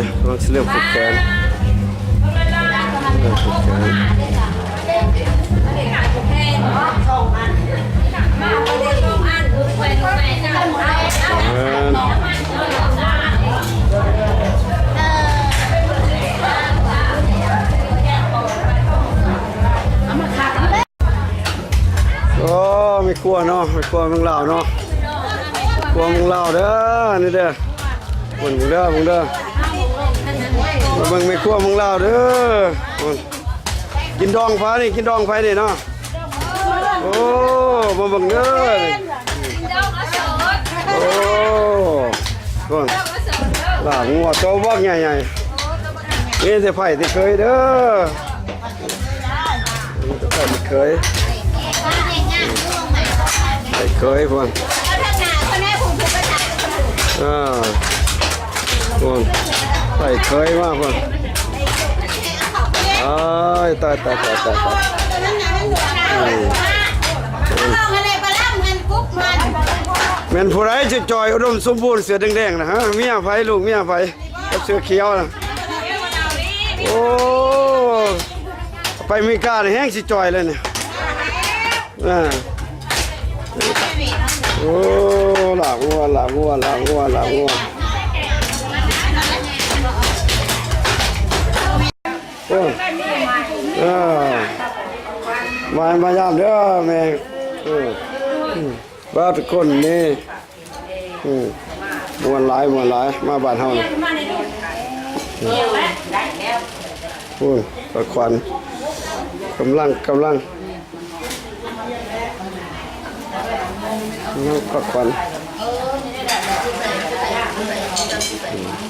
ກຳລັງຊິເລີ່ມຜູກແຂນ ເລີ່ມຜູກແຂນ ໂອ້ ແມ່ຄົວເນາະ ແມ່ຄົວເມືອງລາວເນາະ ຄົວເມືອງລາວເດີ ນີ້ເດີ ເບິ່ງເດີ ເບິ່ງເດີ ມາເບິ່ງແມ່ຄົວເມືອງລາວເດີ ກິນດອງໃຜນີ້ ກິນດອງໃຜນີ້ເນາະ ໂອ້ ມາເບິ່ງເດີ ໂອ້ ລາບງົວໂຕບັກໃຫຍ່ໆ ມີແຕ່ໄພ້ແຕ່ເຄີຍເດີ. ໄປເຄີຍ ໄປເຄີຍພຸ້ນ ອ່າ ພຸ້ນ ໄປເຄີຍມາພຸ້ນ ຕາຍ ຕາຍ ຕາຍ ຕາຍ ຕາຍ ອືມ ແມ່ນຜູ້ໃດ ຈະຈ່ອຍ ອຸດົມສົມບູນ ເສື້ອແດງໆ ນະ ຮະ ເມຍໃຜ ລູກເມຍໃຜ ກັບເສື້ອຂຽວນະ ໂອ້ ໄປອາເມລິການີ້ແຮງຊິຈ່ອຍເລີຍນີ້ ອ່າ ໂອ້ ລາບງົວ ລາບງົວ ລາບງົວ ລາບງົວ ໂອ້ ເອີ ມາ ມາຢາມເດີແມ່ ເອີ ເອີ ເບິດທຸກຄົນນີ້ ອືມ ມ່ວນຫຼາຍ ມ່ວນຫຼາຍ ມາບ້ານເຮົານີ້ ອືມ ໂອ້ຍ ປາຂວັນ ກຳລັງ ກຳລັງ ກຳລັງປາຂວັນ ອືມ.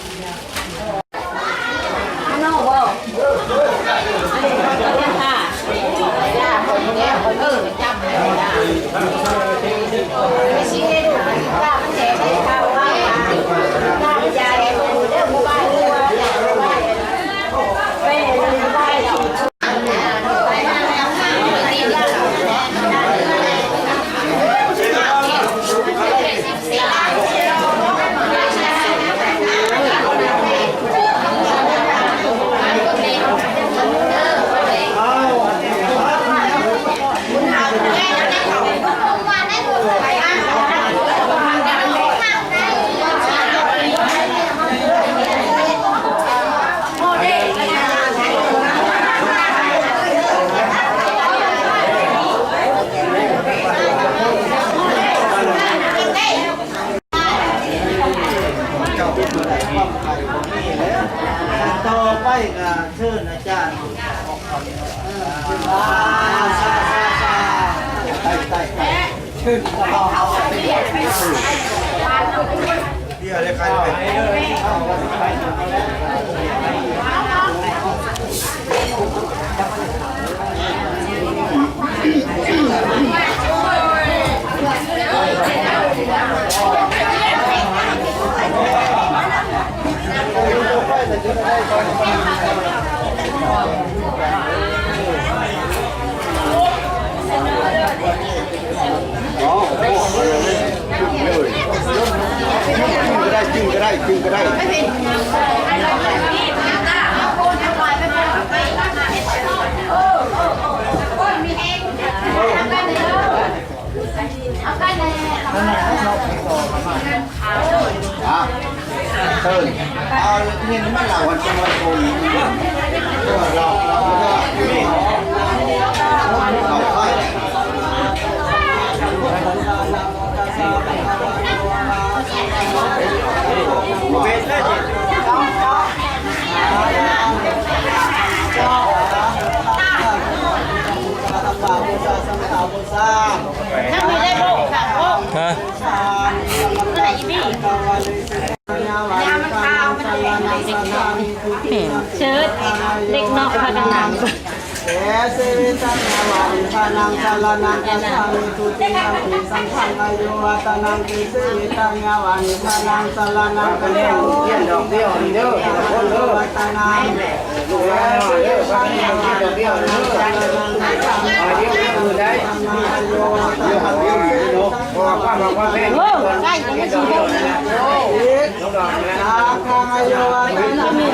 ຕໍ່ໄປກໍເຊີນອາຈານ ເອີ ຊາ ຊາ ຊາ ໄປ ໄປ ໄປ ເຊີນ ເດຍເລີຍ ໃຄເລີຍ. ຮະ ແມ່ນເຊີດ ເດັກນ້ອຍພາກັນນຳ. ເສ ຊີວິຕັງ ຍາວາ ນິບພານັງ ສະລະນັງ ກັດສາມິ ທຸຕິຍຳ ປີ ສັງຄັງ ອາຍຸ ວັດຕະນັງ ຕິ ຊີວິຕັງ ຍາວາ ນິບພານັງ ສະລະນັງ ກັດສາມິ ທຸຕິຍຳ ປີ ສັງຄັງ ອາຍຸ ວັດຕະນັງ ເສ ຊີວິຕັງ ຍາວາ ນິບພານັງ ສະລະນັງ ກັດສາມິ ທຸຕິຍຳ ປີ ສັງຄັງ ອາຍຸ ວັດຕະນັງ ໂອ້ ໃກ້ກັນຊິເດີ ສັງຄັງ ອາຍຸ ວັດຕະນັງ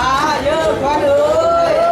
າເດີ້ຂວັນເອີຍ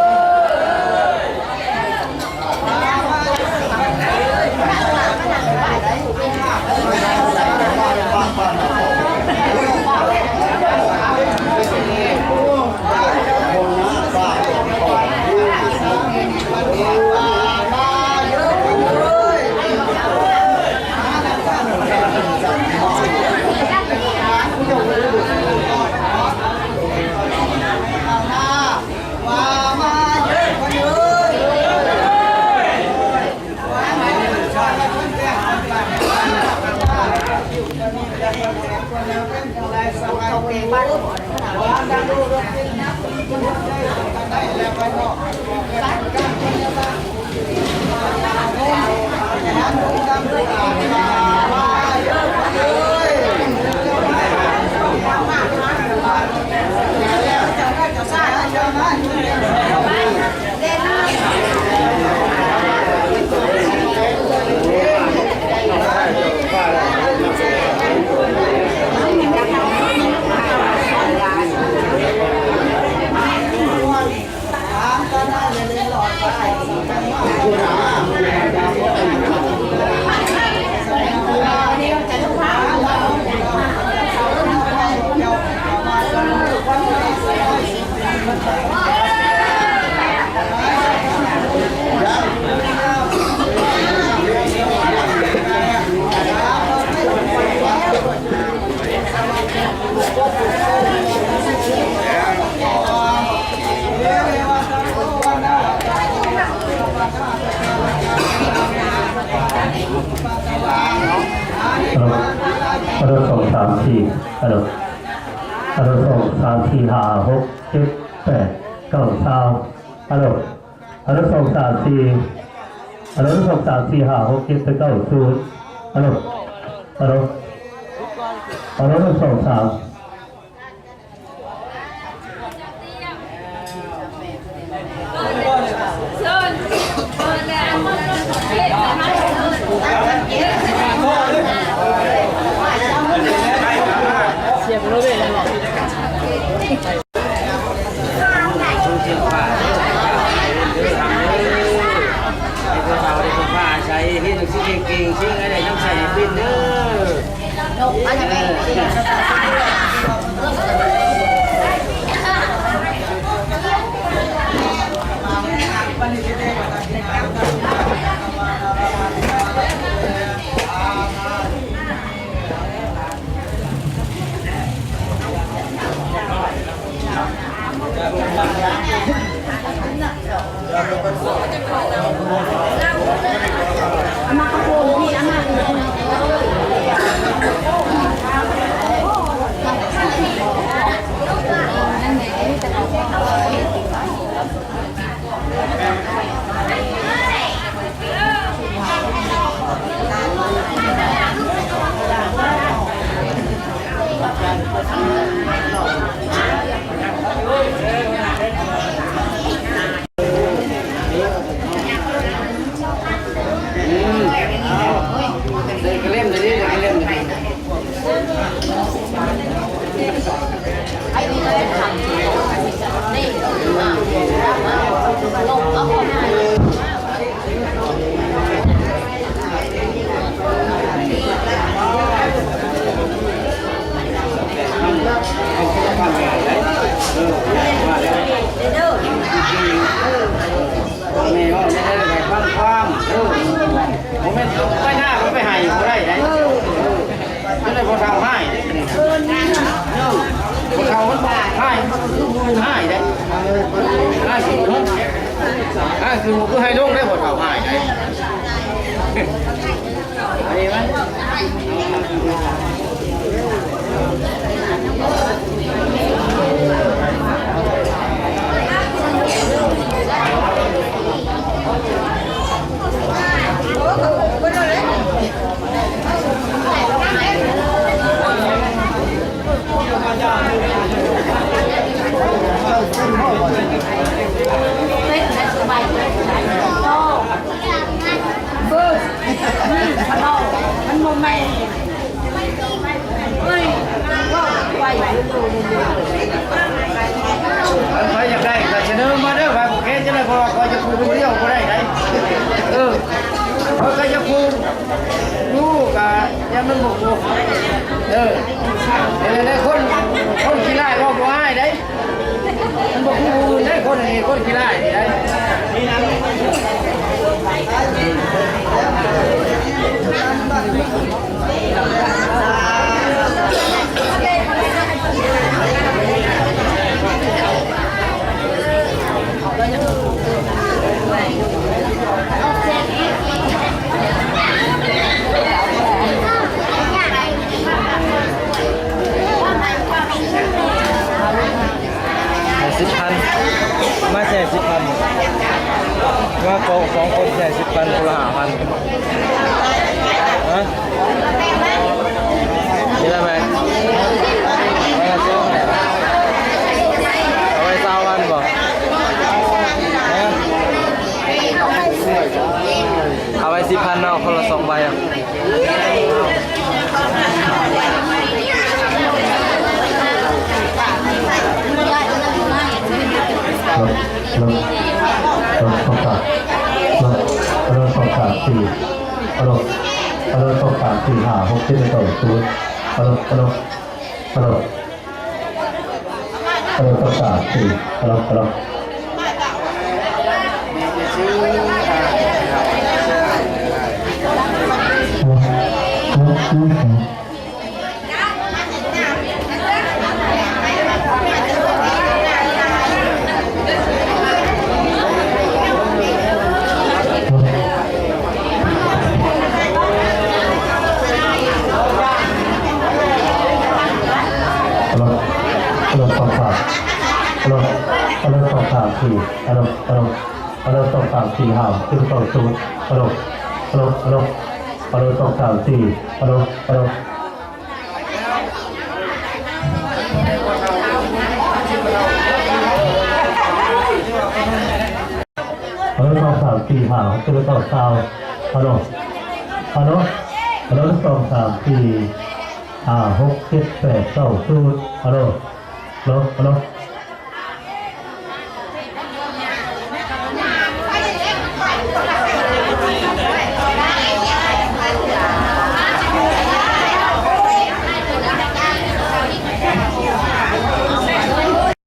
ອາໂລ ອາໂລ ສອງ ສາມ ສີ່ ອາໂລ ອາໂລ ສອງ ສາມ ສີ່ ຫ້າ ຫົກ ເຈັດ ແປດ ເກົ້າ ຊາວ ອາໂລ ອາໂລ ສອງ ສາມ ສີ່ ອາໂລ ສອງ ສາມ ສີ່ ຫ້າ ຫົກ ເຈັດ ແປດ ເກົ້າ ສູນ ອາໂລ ອາໂລ ອາໂລ ສອງ ສາມ ສຽງໂລເວດເລີຍເນາະ. ໃຫ້ຜູ້ເຖົ້າໄດ້ເພິ່ງພາອາໄສ ຮຽນໜັງສືເກັ່ງໆ ສິ່ງໃດໄດ້ນຳໃຊ້ໃຫ້ເປັນເດີ້. ອາມາກະໂປນນີ້ ອາມາກະໂປນນີ້. ຫ້າສິບເນາະ ຫ້າສິບບໍ່ໃຫ້ລົງໄດ້ບໍ່ເຖົ້າ ຫາຍໄດ້. ໃຜຢາກໄດ້ກໍສະເໜີມາເດີ ວ່າບໍ່ແຂງຈັ່ງໃດ ເພາະວ່າຂ້ອຍຈະປູກຜູ້ດຽວບໍ່ໄດ້ໃດ. ເອີ ຂ້ອຍກໍຢາກປູກຢູ່ ກະຢ່າມັນບໍ່ປູກ. ເອີ ເອີ ແຕ່ຄົນ ຄົນຂີ້ລ້າຍເວົ້າບໍ່ອາຍໃດ. ມັນບໍ່ຄືຜູ້ອື່ນເດ້ ຄົນນີ້ ຄົນຂີ້ລ້າຍນີ້ໄດ໋. ໃຫ້ສິບພັນ ມາແຊສິບພັນ ມາກອງສອງຄົນແຊສິບພັນ ຄົນລະຫ້າພັນ ຮະ ມີໄດ້ໄໝ? ເອົາໄວ້ຊາວພັນບໍ່? ຮະ ເອົາໄວ້ສິບພັນເນາະ ຄົນລະສອງໃບ. ເອົາໂລດ ເອົາໂລດ ສອງສາມ ເອົາໂລດ ສອງສາມ ສີ່ ເອົາໂລດ ເອົາໂລດ ສອງສາມ ສີ່ ຫ້າ ຫົກ ເຈັດ ແປດ ເກົ້າ ສູນ ເອົາໂລດ ເອົາໂລດ ເອົາໂລດ ເອົາໂລດ ສອງສາມ ສີ່ ເອົາໂລດ ເອົາໂລດ. ເອົາໂລດ ເອົາໂລດ ສອງສາມ ເອົາໂລດ ເອົາໂລດ ສອງສາມ ສີ່ ເອົາໂລດ ເອົາໂລດ ເອົາໂລດ ສອງສາມ ສີ່ ຫ້າ ເຈັດ ແປດ ເກົ້າ ສູນ ເອົາໂລດ ເອົາໂລດ ເອົາໂລດ ເອົາໂລດ ສອງສາມ ສີ່ ເອົາໂລດ ເອົາໂລດ. ເອົາໂລດ ສອງສາມ ສີ່ ຫ້າ ຫົກ ເຈັດ ແປດ ເກົ້າ ຊາວ ເອົາໂລດ ເອົາໂລດ ເອົາໂລດ ສອງສາມ ສີ່ ຫ້າ ຫົກ ເຈັດ ແປດ ເກົ້າ ສູນ ເອົາໂລດ ເອົາໂລດ ເອົາໂລດ.